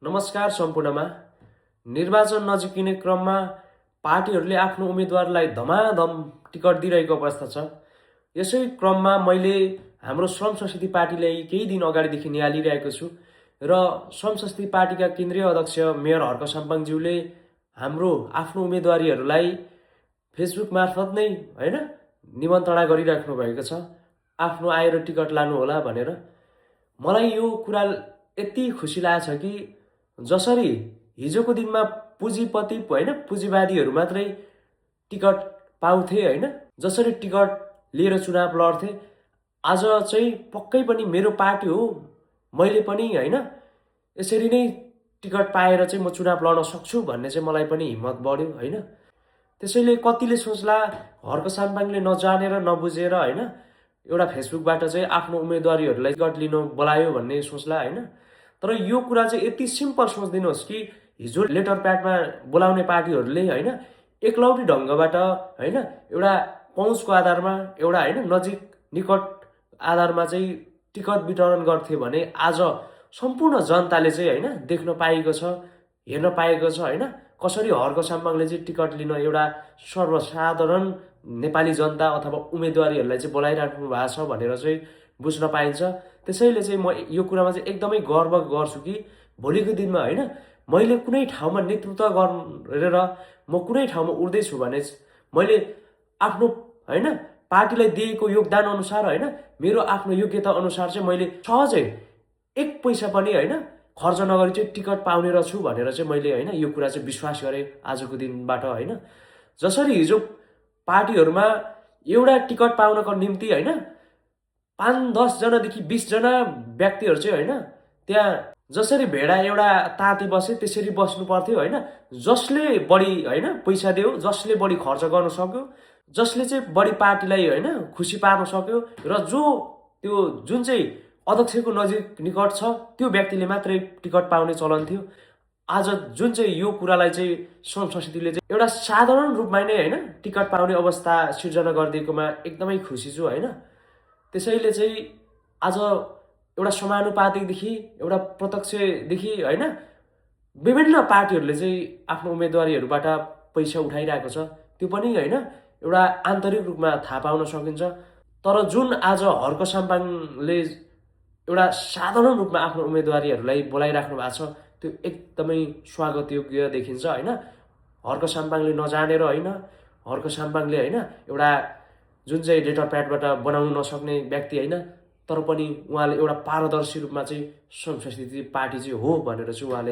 नमस्कार सम्पूर्णमा। निर्वाचन नजिकिने क्रममा पार्टीहरूले आफ्नो उम्मेदवारलाई धमाधम टिकट दिइरहेको अवस्था छ। यसै क्रममा मैले हाम्रो श्रम संस्कृति पार्टीलाई केही दिन अगाडिदेखि निहालिरहेको छु र श्रम संस्कृति पार्टीका केन्द्रीय अध्यक्ष मेयर हर्क साम्पाङज्यूले हाम्रो आफ्नो उम्मेदवारीहरूलाई फेसबुक मार्फत नै निमन्त्रणा गरिराख्नु भएको छ, आफ्नो आएर टिकट लानु होला भनेर। मलाई यो कुरा यति खुसी लागेको छ कि जसरी हिजोको दिनमा पुँजीपति पुँजीवादीहरू मात्रै टिकट पाउँथे जसरी टिकट लिएर चुनाव लड्थे, आज चाहिँ पक्कै पनि मेरो पार्टी हो, मैले पनि यसरी नै टिकट पाएर चाहिँ म चुनाव लड्न सक्छु भन्ने चाहिँ मलाई पनि हिम्मत बढ्यो त्यसैले कतिले सोच्ला हर्क साम्पाङले नजानेर नबुझेर एउटा फेसबुकबाट चाहिँ आफ्नो उम्मेदवारीहरूलाई टिकट लिन बोलायो भन्ने सोच्ला तर यो कुरा चाहिँ यति सिम्पल सोचिदिनुहोस् कि हिजो लेटर प्याडमा बोलाउने पार्टीहरूले एकलौटी ढङ्गबाट एउटा पहुँचको आधारमा एउटा नजिक निकट आधारमा चाहिँ टिकट वितरण गर्थे भने आज सम्पूर्ण जनताले चाहिँ देख्न पाएको छ, हेर्न पाएको छ कसरी हर्क साम्पाङले चाहिँ टिकट लिन एउटा सर्वसाधारण नेपाली जनता अथवा उम्मेदवारीहरूलाई चाहिँ बोलाइराख्नु भएको छ भनेर चाहिँ बुझ्न पाइन्छ। त्यसैले चाहिँ म यो कुरामा चाहिँ एकदमै गर्व गर्छु कि भोलिको दिनमा मैले कुनै ठाउँमा नेतृत्व गरेर म कुनै ठाउँमा उठ्दैछु भने मैले आफ्नो पार्टीलाई दिएको योगदान अनुसार मेरो आफ्नो योग्यता अनुसार चाहिँ मैले सहजै एक पैसा पनि खर्च नगरी चाहिँ टिकट पाउने रहेछु भनेर चाहिँ मैले यो कुरा चाहिँ विश्वास गरेँ आजको दिनबाट जसरी हिजो पार्टीहरूमा एउटा टिकट पाउनको निम्ति 5-10 जनादेखि 20 जना व्यक्तिहरू चाहिँ त्यहाँ जसरी भेडा एउटा ताते बसे त्यसरी बस्नु पर्थ्यो जसले बढी पैसा दियो, जसले बढी खर्च गर्न सक्यो, जसले चाहिँ बढी पार्टीलाई खुसी पार्न सक्यो र त्यो जुन चाहिँ अध्यक्षको नजिक निकट छ त्यो व्यक्तिले मात्रै टिकट पाउने चलन थियो। आज जुन चाहिँ यो कुरालाई चाहिँ श्रम संस्कृतिले चाहिँ एउटा साधारण रूपमा नै टिकट पाउने अवस्था सिर्जना गरिदिएकोमा एकदमै खुसी छु त्यसैले चाहिँ आज एउटा समानुपातिकदेखि एउटा प्रत्यक्षदेखि विभिन्न पार्टीहरूले चाहिँ आफ्नो उम्मेदवारीहरूबाट पैसा उठाइरहेको छ, त्यो पनि एउटा आन्तरिक रूपमा थाहा पाउन सकिन्छ। तर जुन आज हर्क साम्पाङले एउटा साधारण रूपमा आफ्नो उम्मेदवारीहरूलाई बोलाइराख्नु भएको छ त्यो एकदमै स्वागतयोग्य देखिन्छ हर्क साम्पाङले नजानेर हर्क साम्पाङले एउटा जुन चाहिँ लेटर प्याडबाट बनाउन नसक्ने व्यक्ति तर पनि उहाँले एउटा पारदर्शी रूपमा चाहिँ श्रम संस्कृति पार्टी चाहिँ हो भनेर चाहिँ उहाँले